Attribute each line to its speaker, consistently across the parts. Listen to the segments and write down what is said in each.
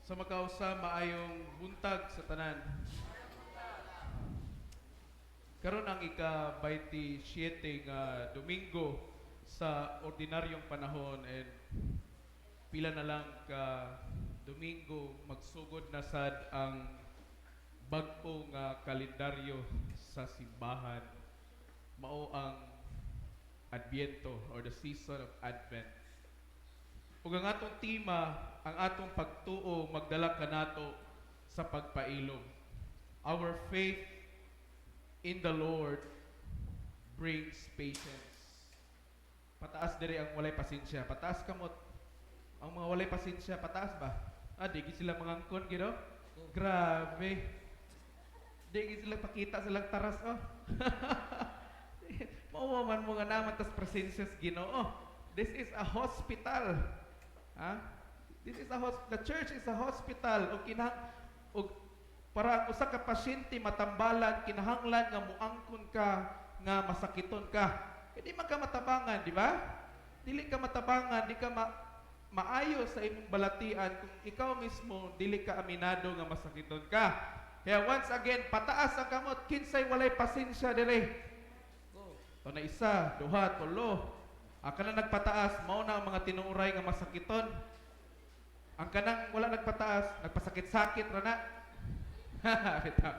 Speaker 1: Sa makausa, maayong buntag sa tanan. Karon ang ika-27 nga Domingo sa ordinaryong panahon and pila na lang ka Domingo, magsugod na sad ang bag-o nga kalendaryo sa simbahan. Mao ang Adbyento or the season of Advent. Ug ang atong tema, ang atong pagtuo magdala kanato sa pagpailom. Our faith in the Lord brings patience. Pataas diri ang walay pasensya. Pataas kamot. Ang mga walay pasensya, pataas ba? Ah, di gid sila mangangkon gid, oh. Grabe. Di gid sila pakita silang taras, oh. Mao man mo nga naman tas presensya sa Ginoo. This is a hospital. Ha? This is a hos the church is a hospital ug kinahang ug para ang usa ka pasyente matambalan, kinahanglan nga muangkon ka nga masakiton ka. Kay di man ka matabangan, di ba? Dili ka matabangan, di ka maayo sa imong balatian kung ikaw mismo dili ka aminado nga masakiton ka. Kaya once again, pataas ang kamot, kinsay walay pasensya dire? To na isa, duha, tulo. Ang kanang nagpataas, mao na ang mga tinuuray nga masakiton. Ang kanang wala nagpataas, nagpasakit-sakit ra na. Bitaw.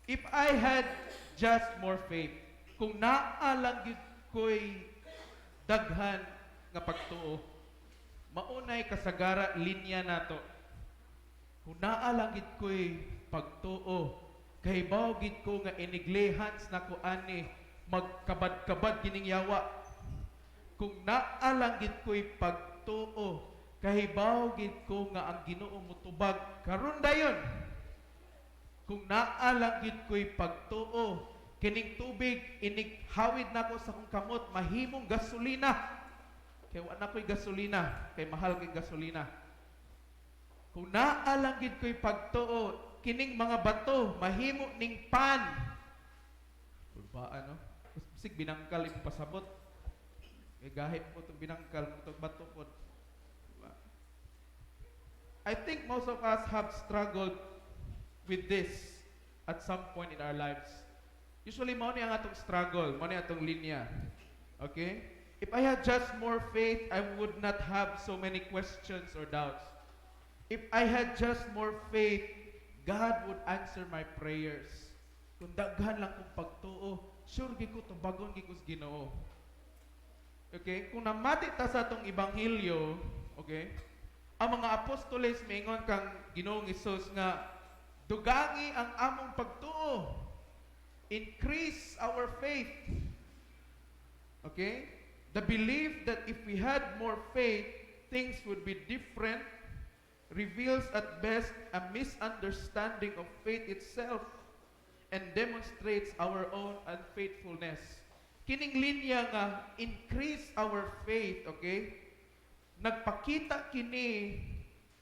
Speaker 1: If I had just more faith, kung naa lang gyud ko'y daghan nga pagtuo, maunay kasagara linya nato. Kung naa lang gyud ko'y pagtuo, kahibaw gid ko nga inig lay hands nako ani, magkabad-kabad kining yawa. Kung naa lang gid ko'y pagtuo, kahibaw gid ko nga ang Ginoo mutubag karon dayon. Kung naa lang gid ko'y pagtuo, kining tubig inig hawid nako sa akong kamot, mahimong gasolina. Kay wa na ko'y gasolina, kay mahal kay gasolina. Kung naa lang gid ko'y pagtuo, kining mga bato mahimo ning pan. Kulbaan, no? Bisig binangkal imong pasabot. Kay gahit mo itong binangkal, mo itong bato pod. Diba? I think most of us have struggled with this at some point in our lives. Usually, mao ni ang atong struggle, mao ni atong linya. Okay? If I had just more faith, I would not have so many questions or doubts. If I had just more faith, God would answer my prayers. Kung daghan lang kong pagtuo, sure gid ko tubagon gid ko sa Ginoo. Okay? Kung namati ta sa atong ebanghelyo, okay? Ang mga apostoles miingon kang Ginoong Hesus nga dugangi ang among pagtuo. Increase our faith. Okay? The belief that if we had more faith, things would be different reveals at best a misunderstanding of faith itself and demonstrates our own unfaithfulness. Kining linya nga increase our faith, okay? Nagpakita kini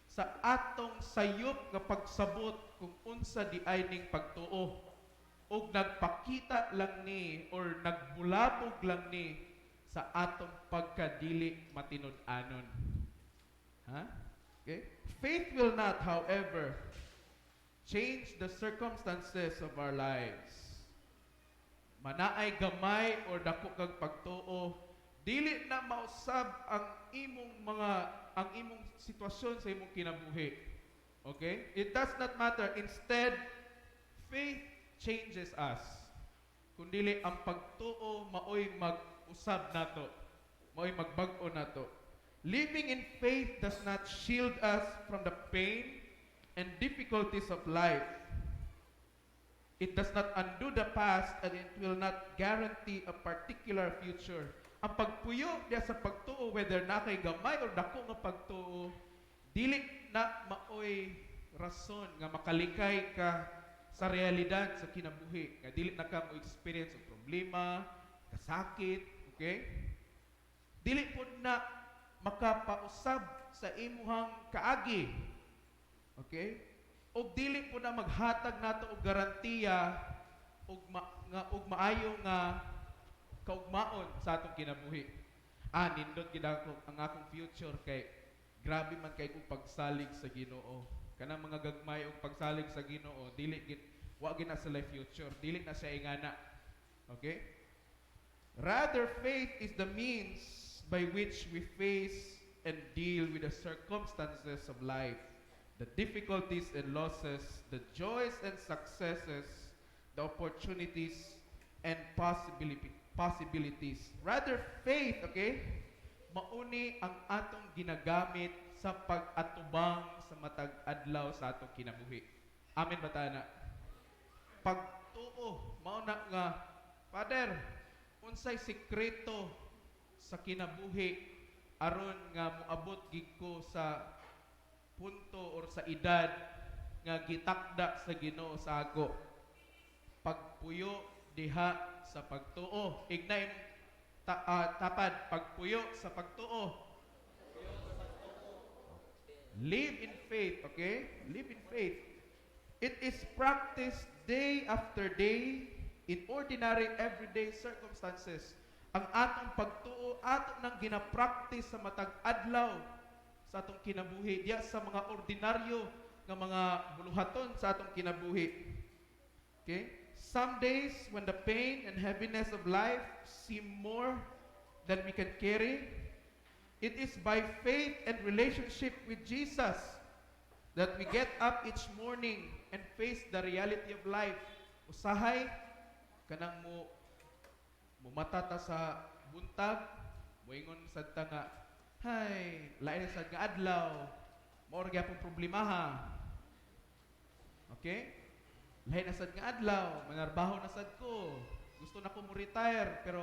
Speaker 1: sa atong sayop nga pagsabot kung unsa di ay ning pagtuo. Ug nagpakita lang ni or nagbulabog lang ni sa atong pagkadili matinud-anon. Ha? Okay? Faith will not, however, change the circumstances of our lives. Manaay gamay or dako kag pagtuo, dili na mausab ang imong sitwasyon sa imong kinabuhi. Okay? It does not matter. Instead, faith changes us. Kung dili ang pagtuo maoy mag-usab nato, maoy magbag-o nato. Living in faith does not shield us from the pain and difficulties of life. It does not undo the past and it will not guarantee a particular future. Ang pagpuyo diya sa pagtuo, whether na kay gamay or dako nga pagtuo, dili na maoy rason nga makalikay ka sa realidad sa kinabuhi. Nga dili na ka mo experience og problema, kasakit, okay? Dili pod na makapausab sa imuhang kaagi. Okay? Og dili po na maghatag nato og garantiya og nga og maayo nga kaugmaon sa atong kinabuhi. Ah, nindot gid ako ang akong future kay Grabe man kay kung pagsalig sa Ginoo. Kanang mga gagmay og pagsalig sa Ginoo, dili gid, wa gid na sila future, dili na siya ingana. Okay? Rather, faith is the means by which we face and deal with the circumstances of life, the difficulties and losses, the joys and successes, the opportunities and possibilities. Rather, faith, okay? Mao ni ang atong ginagamit sa pag-atubang sa matag adlaw sa atong kinabuhi. Amen ba ta na? Pagtuo, mao na nga, "Father, unsay sikreto sa kinabuhi aron nga moabot gid ko sa punto or sa edad nga gitakda sa Ginoo sa ako?" Pagpuyo diha sa pagtuo. Ignay tapad, pagpuyo sa pagtuo. Live in faith, okay? Live in faith. It is practiced day after day in ordinary everyday circumstances. Ang atong pagtuo, ato nang ginapractice sa matag adlaw sa atong kinabuhi, diya sa mga ordinaryo nga mga buluhaton sa atong kinabuhi. Okay? Some days when the pain and heaviness of life seem more than we can carry, it is by faith and relationship with Jesus that we get up each morning and face the reality of life. Usahay, kanang mo mumata ta sa buntag, moingon sad ta nga, "Hay, lain sad nga adlaw, mao ra gyapon problema ha." Okay? Lain na sad nga adlaw, manarbaho na sad ko. Gusto na ko mo retire pero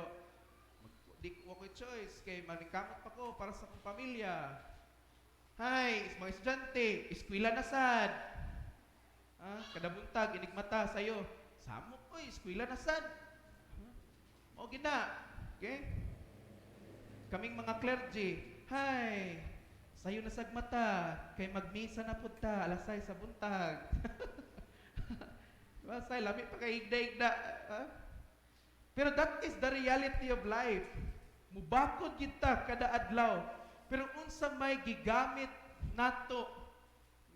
Speaker 1: di ko ko choice kay maningkamot pa ko para sa akong pamilya. Hay, is mga estudyante, eskwela na sad. Ah, kada buntag inig mata sayo. Samok oy, eskwela na sad. Ha? Mao gina. Okay? Kaming mga clergy, hay, sayo na sag mata, kay magmisa na pud ta, alas 6 sa buntag. Diba, say, lami pa kay higda-higda. Ha? Pero that is the reality of life. Mubakod kita kada adlaw. Pero unsa may gigamit nato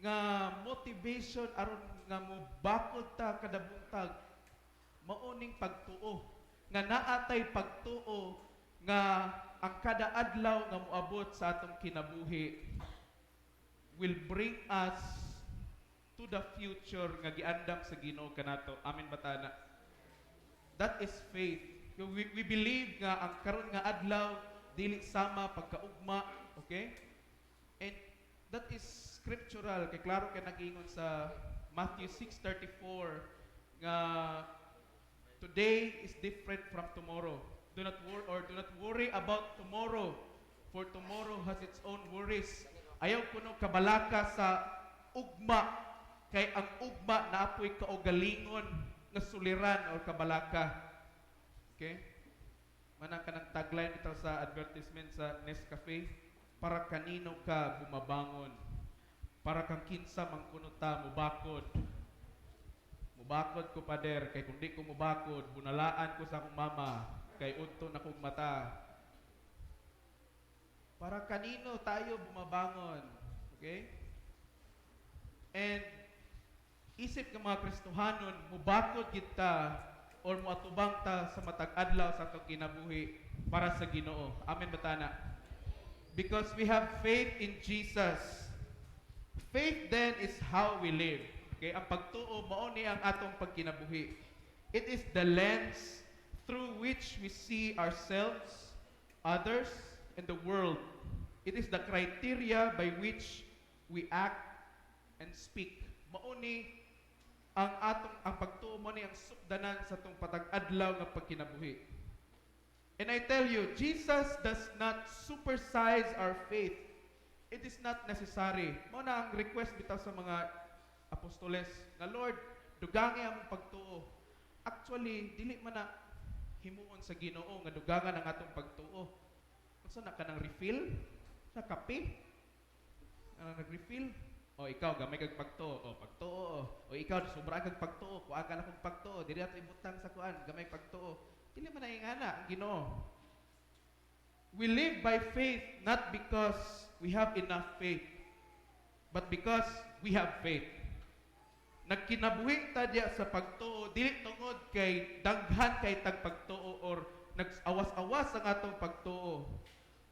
Speaker 1: nga motivation aron nga mubakod ta kada buntag? Mao ning pagtuo. Nga naatay pagtuo nga ang kada adlaw nga moabot sa atong kinabuhi will bring us to the future nga giandam sa Ginoo kanato. Amen ba ta na? That is faith. We believe nga ang karon nga adlaw dili sama pagkaugma, okay? And that is scriptural kay klaro kay nagingon sa Matthew 6:34 nga today is different from tomorrow. Do not worry or do not worry about tomorrow, for tomorrow has its own worries. Ayaw kuno kabalaka sa ugma kay ang ugma naapoy kaugalingon nga suliran or kabalaka. Okay? Manang kanang tagline bitaw sa advertisement sa Nescafe, "Para kanino ka bumabangon?" Para kang kinsa man kuno ta mubakod. Mubakod ko, Pader, kay kung di ko mubakod, bunalaan ko sa akong mama, kay udto na kong mata. Para kanino tayo bumabangon? Okay? And isip nga mga Kristohanon, mubakod kita or muatubang ta sa matag adlaw sa atong kinabuhi para sa Ginoo. Amen ba ta na? Because we have faith in Jesus. Faith then is how we live. Okay? Ang pagtuo mao ni ang atong pagkinabuhi. It is the lens through which we see ourselves, others, and the world. It is the criteria by which we act and speak. Mao ni ang atong ang pagtuo mo ni ang sukdanan sa atong patag-adlaw nga pagkinabuhi. And I tell you, Jesus does not supersize our faith. It is not necessary. Mao na ang request bitaw sa mga apostoles nga, "Lord, dugangi among pagtuo." Actually, dili man na himuon sa Ginoo nga dugangan ang atong pagtuo. Unsa na kanang refill? Sa kape? Ano nag-refill? O ikaw gamay kag pagtuo, o pagtuo. O ikaw sobra kag pagtuo, kuha ka na kog pagtuo, diri ato ibutang sa kuan, gamay pagtuo. Dili man na ingana ang Ginoo. We live by faith not because we have enough faith, but because we have faith. Nagkinabuhi ta diya sa pagtuo dili tungod kay daghan kay tag pagtuo or nag-awas-awas ang atong pagtuo,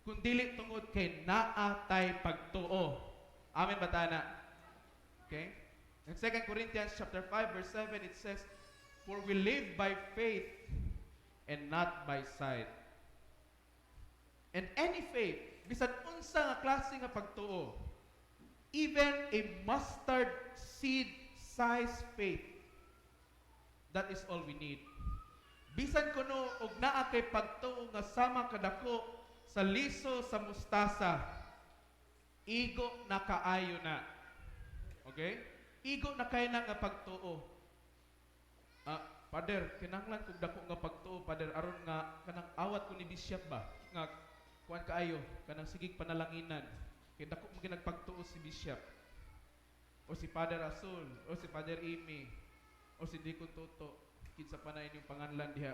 Speaker 1: kundili tungod kay naa tay pagtuo. Amen ba tana? Okay? In 2 Corinthians chapter 5 verse 7, it says, "For we live by faith and not by sight." And any faith, bisan unsa nga klase nga pagtuo, even a mustard seed size faith, that is all we need. Bisan kuno og naa kay pagtuo nga sama kadako sa liso sa mustasa, igo na kaayo na. Okay? Igo na kaayo na nga pagtuo. Ah, Father, kinahanglan kog dako nga pagtuo, Father, aron nga kanang awat ko ni bishop ba? Nga kuan kaayo, kanang sigig panalanginan. Kay dako mo ginagpagtuo si bishop. O si Father Azul, o si Father Amy, o si Deacon Toto, kinsa pa na inyong panganlan diha.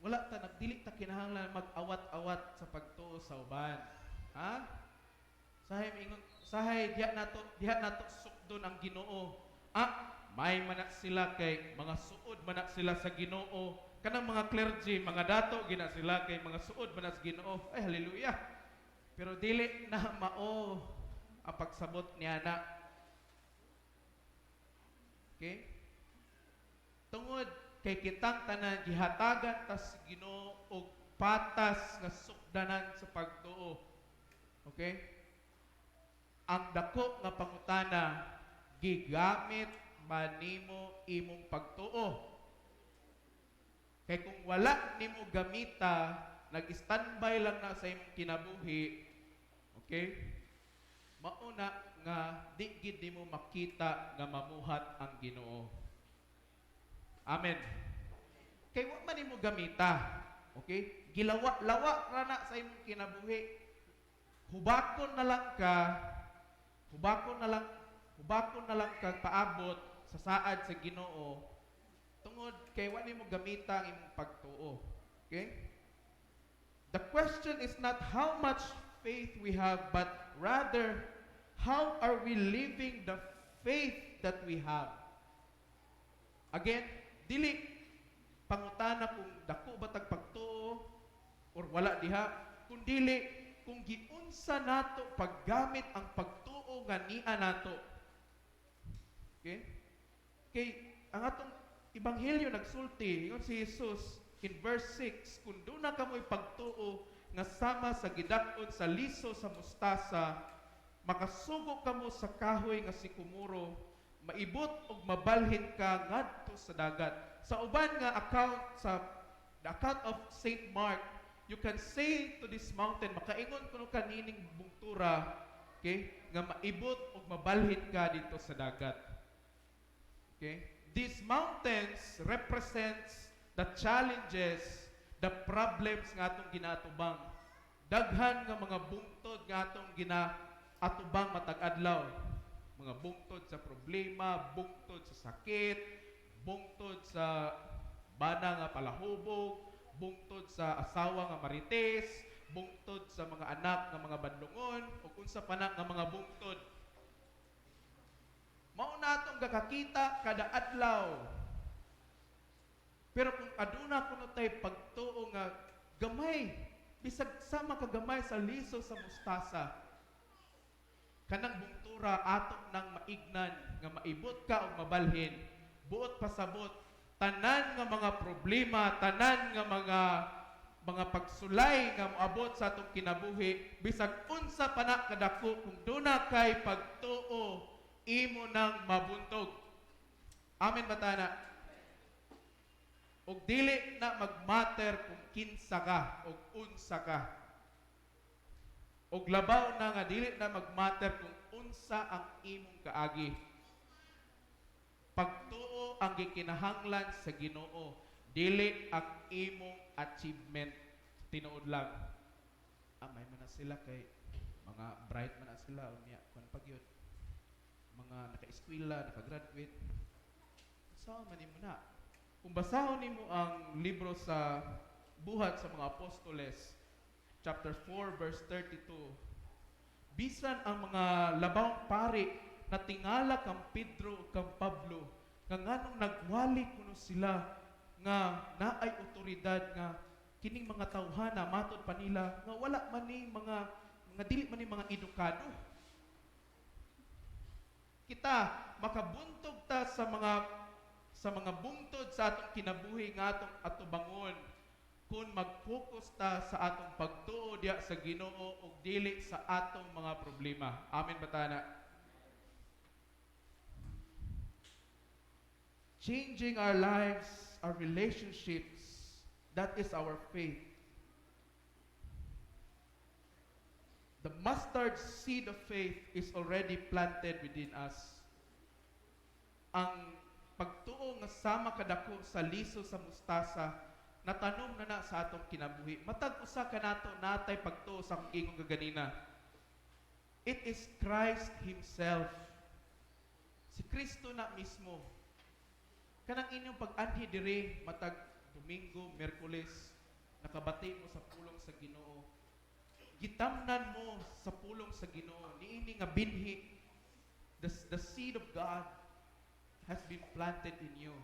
Speaker 1: Wala ta nagdili ta kinahanglan mag-awat-awat sa pagtuo sa uban. Ha? Sahay mingon, sahay diha nato sukdon ang Ginoo. Ah, may man na sila kay mga suod man na sila sa Ginoo. Kanang mga clergy, mga dato gina sila kay mga suod man na sa Ginoo. Ay, hallelujah. Pero dili na mao ang pagsabot niya na. Okay? Tungod kay kitang tanan gihatagan tas Ginoo og patas nga sukdanan sa pagtuo. Okay? Ang dako nga pangutana, gigamit ba nimo imong pagtuo? Kay kung wala nimo gamita, nag-standby lang na sa imong kinabuhi, okay? Mauna nga di gid nimo makita nga mamuhat ang Ginoo. Amen. Kay wa man nimo gamita. Okay? Gilawa-lawa ra na sa imong kinabuhi. Hubakon na lang ka, hubakon na lang, hubakon na lang ka paabot sa saad sa Ginoo tungod kay wa nimo gamita ang imong pagtuo. Okay? The question is not how much faith we have, but rather how are we living the faith that we have? Again, dili pangutana kung dako ba tag pagtuo or wala diha, kundili kung giunsa nato paggamit ang pagtuo nga nia nato. Okay? Kay ang atong ebanghelyo nagsulti, ingon si Jesus in verse 6, "Kung duna kamoy pagtuo nga sama sa gidak-on sa liso sa mustasa, makasugo kamo sa kahoy nga sikomoro, maibot og mabalhin ka ngadto sa dagat." Sa uban nga account, sa the account of Saint Mark, you can say to this mountain, makaingon kuno kanining bungtura, okay, nga maibot og mabalhin ka didto sa dagat. Okay? These mountains represents the challenges, the problems nga atong ginaatubang. Daghan nga mga bungtod nga atong ginaatubang matag adlaw. Mga bungtod sa problema, bungtod sa sakit, bungtod sa bana nga palahubog, bungtod sa asawa nga marites, bungtod sa mga anak nga mga badlongon, ug unsa pa na nga mga bungtod. Mao na atong gakakita kada adlaw. Pero kung aduna kuno tay pagtuo nga gamay, bisag sama kagamay sa liso sa mustasa, kanang bungtura ato nang maignan nga maibot ka og mabalhin, buot pasabot, tanan nga mga problema, tanan nga mga pagsulay nga moabot sa atong kinabuhi, bisag unsa pa na kadako, kung duna kay pagtuo, imo nang mabuntog. Amen ba tana? Og dili na magmatter kung kinsa ka og unsa ka. Og labaw na nga dili na magmatter kung unsa ang imong kaagi. Pagtuo ang gikinahanglan sa Ginoo, dili ang imong achievement. Tinuod lang. Ah, may man na sila kay mga bright man na sila unya kuan pag yun. Mga naka-eskwela, naka-graduate. Sa man nimo na. Kung basahon nimo ang libro sa Buhat sa mga Apostoles, chapter 4 verse 32. Bisan ang mga labawng pari natingala kang Pedro ug kang Pablo nga nganong nagwali kuno sila nga naay otoridad nga kining mga tawhana, matod pa nila nga wala man ni mga dili man ni mga edukado. Kita makabuntog ta sa mga bungtod sa atong kinabuhi nga atong atubangon kung mag-focus ta sa atong pagtuo diya sa Ginoo ug dili sa atong mga problema. Amen ba tana? Changing our lives, our relationships, that is our faith. The mustard seed of faith is already planted within us. Ang pagtuo nga sama kadako sa liso sa mustasa, natanom na na sa atong kinabuhi. Matag usa kanato natay pagtuo sa akong ingon kaganina. It is Christ Himself. Si Kristo na mismo. Kanang inyong pag-anhi diri matag Domingo, Miyerkules, nakabati mo sa pulong sa Ginoo. Gitamnan mo sa pulong sa Ginoo niini nga binhi, the seed of God has been planted in you.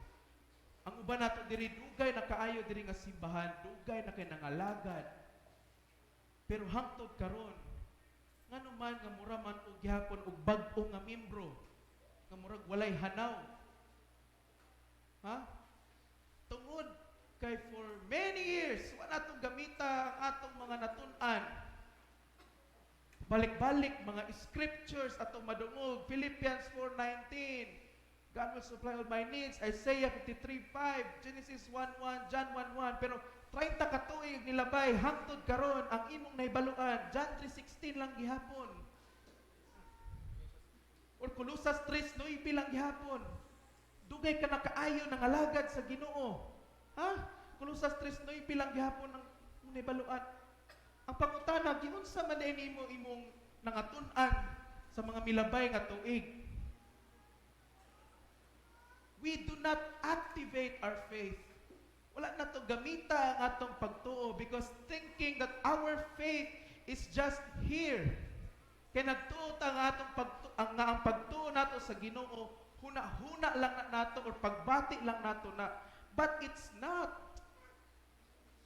Speaker 1: Ang uban nato diri dugay na kaayo diri nga simbahan, dugay na kay nangalagad. Pero hangtod karon, ngano man nga mura man og gihapon og bag-o nga membro nga murag walay hanaw? Ha? Tungod kay for many years wala natong gamita ang atong mga natun-an. Balik-balik mga scriptures atong madungog, Philippians 4:19. God will supply all my needs. Isaiah 53:5, Genesis 1:1, John 1:1. Pero 30 ka tuig nilabay, hangtod karon ang imong nahibaluan, John 3:16 lang gihapon. Or Colosas 3:9 lang gihapon. Dugay ka na kaayo nangalagad sa Ginoo. Ha? Colosas 3:9 lang gihapon ang imong nahibaluan. Ang pangutana, giunsa man diay nimo imong nangatun-an sa mga milabay nga tuig? We do not activate our faith. Wala na to gamita ang atong pagtuo because thinking that our faith is just here. Kay nagtuo ta nga atong pagtu ang nga ang pagtuo nato sa Ginoo, huna-huna lang na nato or pagbati lang nato na. But it's not.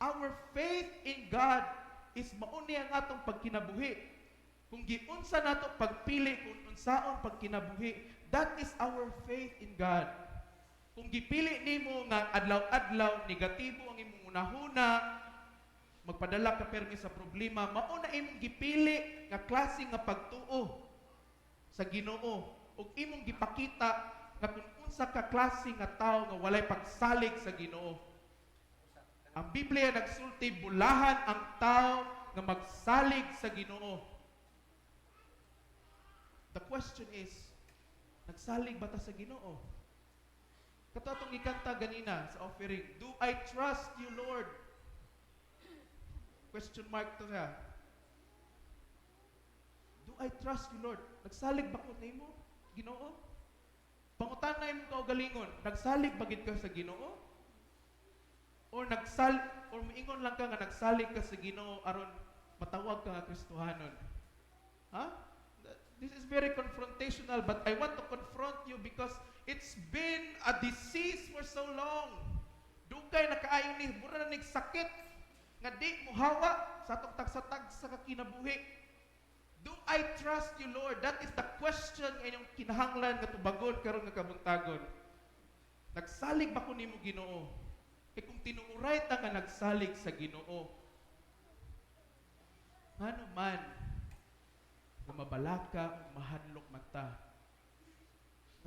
Speaker 1: Our faith in God is mauni ang atong pagkinabuhi. Kung giunsa nato pagpili kung unsaon pagkinabuhi, that is our faith in God. Kung gipili nimo nga adlaw-adlaw negatibo ang imong hunahuna, magpadala ka permi sa problema, mao na imong gipili nga klase nga pagtuo sa Ginoo ug imong gipakita nga kung unsa ka klase nga tawo nga walay pagsalig sa Ginoo. Ang Biblia nagsulti, bulahan ang tao nga magsalig sa Ginoo. The question is, nagsalig ba ta sa Ginoo? Kato atong gikanta ganina sa offering, "Do I trust you, Lord?" Question mark to siya. Do I trust you, Lord? Nagsalig ba ko nimo, Ginoo? Pangutana imong kaugalingon, nagsalig ba gid ka sa Ginoo? Or moingon lang ka nga nagsalig ka sa Ginoo aron matawag ka nga Kristohanon? Ha? This is very confrontational, but I want to confront you because it's been a disease for so long. Dugay na kaayo ni, mura na nig sakit nga di mohawa sa atong tagsa-tagsa ka kinabuhi. Do I trust you, Lord? That is the question nga inyong kinahanglan nga tubagon karon nga kabuntagon. Nagsalig ba ko nimo, Ginoo? Kay kung tinuuray ta nga nagsalig sa Ginoo, ngano man nga mabalaka ug mahadlok man ta?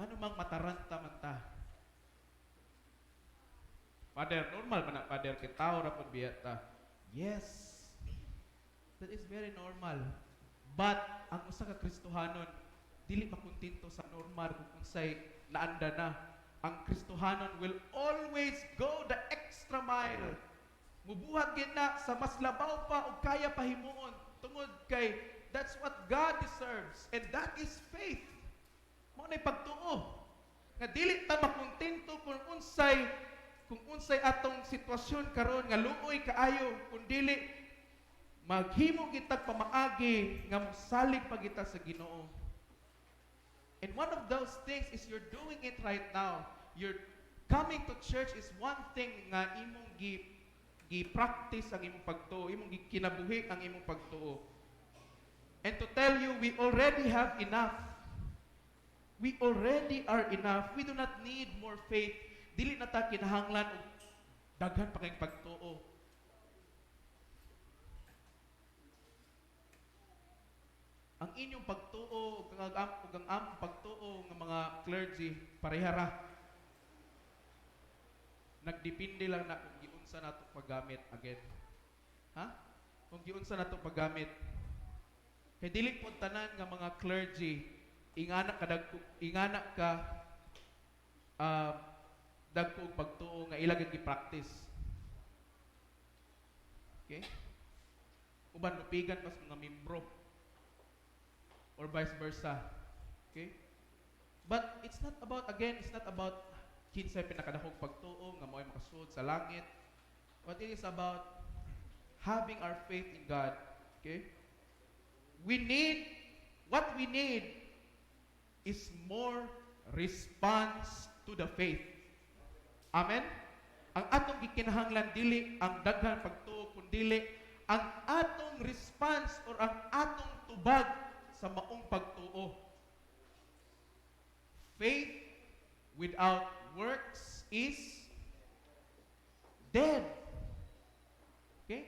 Speaker 1: Ngano mang mataranta man ta? Father, normal man na, Father, kay tao ra pud biya ta. Yes. That is very normal. But ang usa ka Kristohanon dili makontento sa normal kung unsay naanda na. Ang Kristohanon will always go the extra mile. Mubuhat gid na sa mas labaw pa og kaya pahimuon tungod kay that's what God deserves and that is faith. Mao nay pagtuo nga dili ta makontento kung unsay atong sitwasyon karon nga luoy kaayo, kun dili Maghimo kitag pamaagi nga mosalig pa kita sa Ginoo. And one of those things is you're doing it right now. You're coming to church is one thing nga imong gi practice ang imong pagtuo, imong gikinabuhi ang imong pagtuo. And to tell you, we already have enough. We already are enough. We do not need more faith. Dili na ta kinahanglan og daghan pa kayong pagtuo. Ang inyong pagtuo ug ang among pagtuo nga mga clergy, parehara. Nagdepende lang na kung giunsa nato paggamit again. Ha? Kung giunsa nato paggamit. Kay dili po tanan nga mga clergy ingana ka dagko, ingana ka dagko og pagtuo nga ila gyud gi-practice. Okay? Uban lupigan mas mga membro or vice versa. Okay? But it's not about, again, it's not about kinsay pinakadakong pagtuo nga mao'y makasud sa langit. But it is about having our faith in God. Okay? What we need is more response to the faith. Amen? Ang atong gikinahanglan dili ang daghan pagtuo, kundili ang atong response or ang atong tubag sa maong pagtuo. Faith without works is dead. Okay?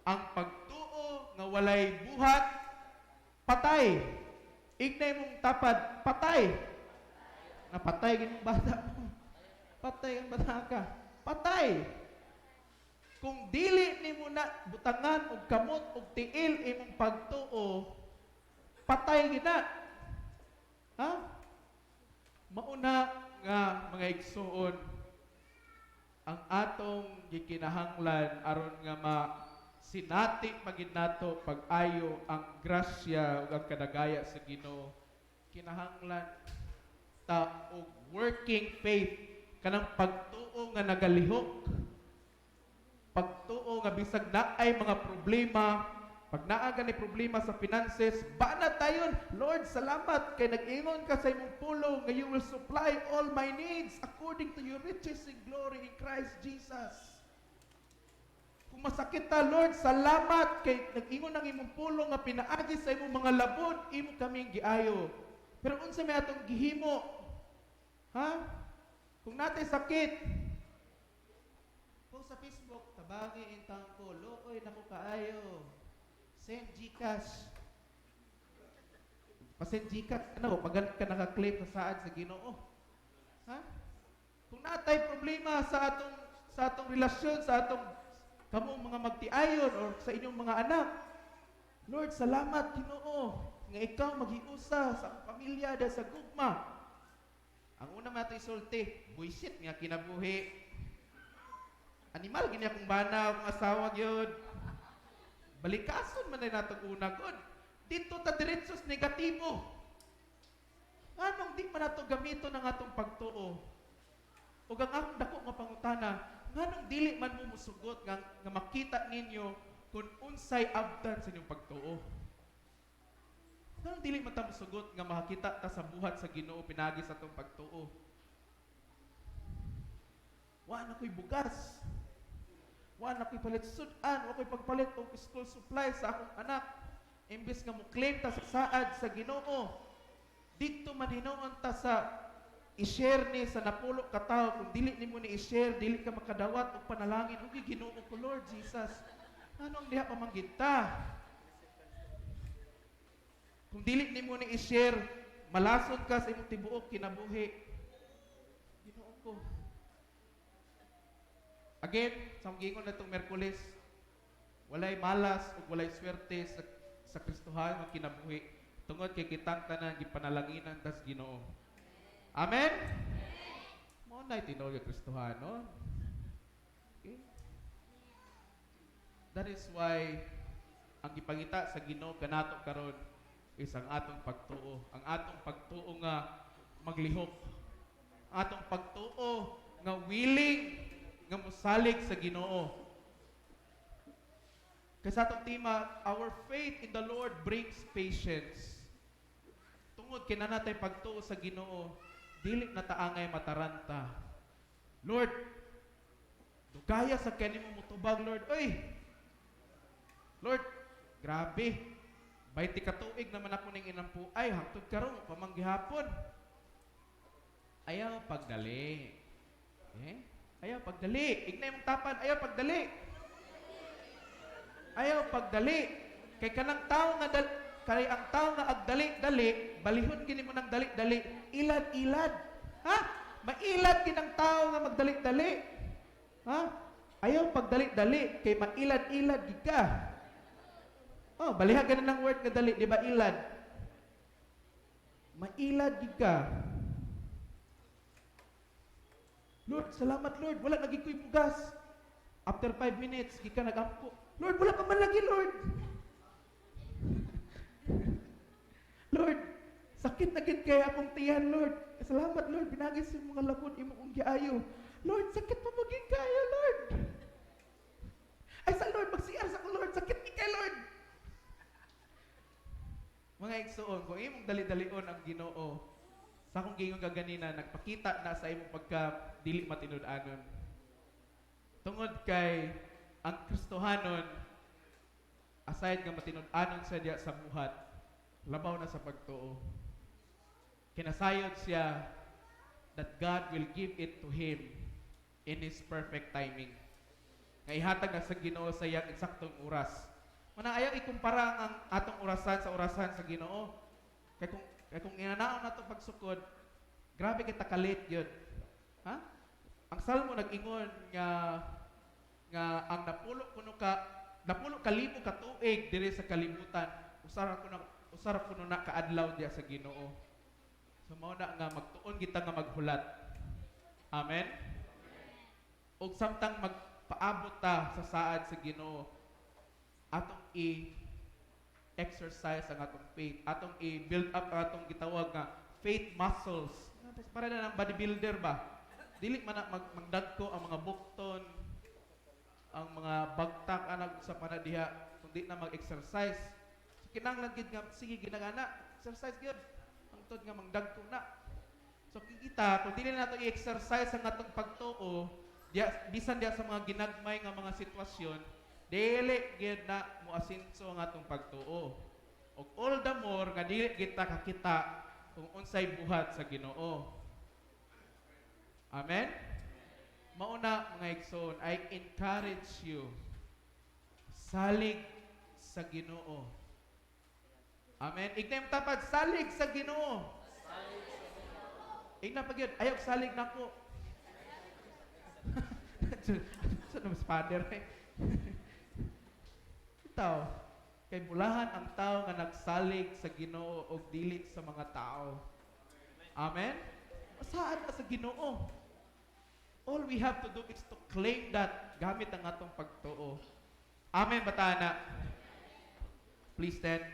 Speaker 1: Ang pagtuo nga walay buhat, patay. Ignay mong tapad, patay. Napatay ginong bata mo. Patay ang bata ka. Patay. Kung dili nimo na butangan og kamot og tiil imong pagtuo, patay gina. Ha? Mauna nga, mga igsuon, ang atong gikinahanglan aron nga ma sinati magid nato pag-ayo ang grasya ug ang kadagaya sa Ginoo, kinahanglan ta og working faith, kanang pagtuo nga nagalihok, pagtuo nga bisag naay mga problema. Pag naa gani problema sa finances, bana tayon, "Lord, salamat kay nag-ingon ka sa imong pulong nga you will supply all my needs according to your riches in glory in Christ Jesus." Kung masakit ta, "Lord, salamat kay nag-ingon ang imong pulong nga pinaagi sa imong mga labod, imo kaming giayo." Pero unsa may atong gihimo? Ha? Kung natay sakit, post sa Facebook, "Tabangi intawon ko, luoy nako kaayo. Send GCash." Pa-send GCash, ano, pag ka naka-claim sa saad sa Ginoo. Ha? Kung natay problema sa atong relasyon, sa atong kamong mga magtiayon or sa inyong mga anak, "Lord, salamat Ginoo nga ikaw maghiusa sa akong pamilya dahil sa gugma." Ang una man ato isulti, "Buisit nga kinabuhi. Animal gini akong bana, akong asawa gyud." Balikason man na natong una gud. Dito ta diretso sa negatibo. Nganong di man nato gamiton ang atong pagtuo? Ug ang akong dako nga pangutana, nganong dili man mo musugot nga makita ninyo kung unsay abdan sa inyong pagtuo? Nganong dili man ta musugot nga makakita ta sa buhat sa Ginoo pinagi sa atong pagtuo? Wa na ko'y bugas. Wa na ko'y palit sudan, wa ko'y pagpalit og school supply sa akong anak. Imbes nga mo claim ta sa saad sa Ginoo, dito man hinuon ta sa i-share ni sa napulo ka tawo. Kung dili nimo ni i-share, dili ka makadawat og panalangin. Ug Ginoo ko, Lord Jesus, anong diha pa man gid ta? Kung dili nimo ni i-share, malason ka sa imong tibuok kinabuhi. Ginoo ko. Again, sa akong giingon natong Merkules, walay malas ug walay swerte sa Kristohan nga kinabuhi tungod kay kitang tanan gipanalanginan tas Ginoo. Amen. Mao na tinuod nga Kristohanon. Okay? That is why ang gipangita sa Ginoo kanato karon is ang atong pagtuo, ang atong pagtuo nga maglihok. Ang atong pagtuo nga willing nga mosalig sa Ginoo. Kay sa atong tema, our faith in the Lord brings patience. Tungod kay naa na tay pagtuo sa Ginoo, dili na ta angay mataranta. "Lord, dugaya sa kani mo mutubag, Lord. Oy! Lord, grabe. 20 ka tuig naman ako ning inampo. Ay, hangtod karon pa man gihapon." Ayaw pagdali. Eh? Ayaw pagdali. Ignay mong tapad, ayaw pagdali. Ayaw pagdali. Kay kanang tao nga kay ang tao nga agdali-dali, balihon gini mo ng dali-dali, ilad-ilad. Ha? Mailad ginang tao nga magdali-dali. Ha? Ayaw pagdali-dali kay mailad-ilad gid ka. Oh, balihag ganin ng word nga dali, di ba, ilad? Mailad gid ka. "Lord, salamat, Lord, wala lagi ko'y bugas." After 5 minutes, gikan nagampo. "Lord, wala pa man lagi, Lord. Lord, sakit na gid kay akong tiyan, Lord. Salamat, Lord, pinaagi sa mga labon imo kong giayo. Lord, sakit pa man gid kayo, Lord. Ay sa Lord, mag-CR sa ko, Lord, sakit ni kay Lord." Mga igsoon, kung imong dali-dalion ang Ginoo, sa akong giingon kaganina, nagpakita na sa imong pagka dili matinud-anon. Tungod kay ang Kristohanon, aside nga matinud-anon siya diya sa buhat, labaw na sa pagtuo. Kinasayod siya that God will give it to him in His perfect timing. Nga ihatag na sa Ginoo sa iyang eksaktong oras. Mana ayaw ikumpara ang atong orasan sa orasan sa Ginoo. Kay kung inanaon nato pagsukod, grabe kita kalit yun. Ha? Ang Salmo nag-ingon nga nga ang napulo ka libo ka tuig diri sa kalibutan, usara kuno na kaadlaw diya sa Ginoo. So mao na nga magtuon kita nga maghulat. Amen. Ug samtang magpaabot ta sa saad sa Ginoo, atong i-exercise ang atong faith, atong i-build up ang atong gitawag nga faith muscles. Para na ng bodybuilder ba? Dili man na magdagko ang mga bukton, ang mga bagtak anag sa panadiha kundi na mag-exercise. So kinahanglan gid nga sige ginagana, exercise gyud. Hangtod nga mangdagko na. So kita kung dili na nato i-exercise ang atong pagtuo, diya, bisan diya sa mga ginagmay nga mga sitwasyon, dili gyud na moasinso ang atong pagtuo. Og all the more nga dili kita kakita kung unsay buhat sa Ginoo. Amen? Mauna, mga igsoon, I encourage you, salig sa Ginoo. Amen? Ignay mo tapad, salig sa Ginoo. Igna pa gyud, ayaw salig nako. Sa naman father eh. Itaw, kay bulahan ang tao nga nagsalig sa Ginoo og dili sa mga tao. Amen? Saan na sa Ginoo? All we have to do is to claim that gamit ang atong pagtuo. Amen, batana. Please stand.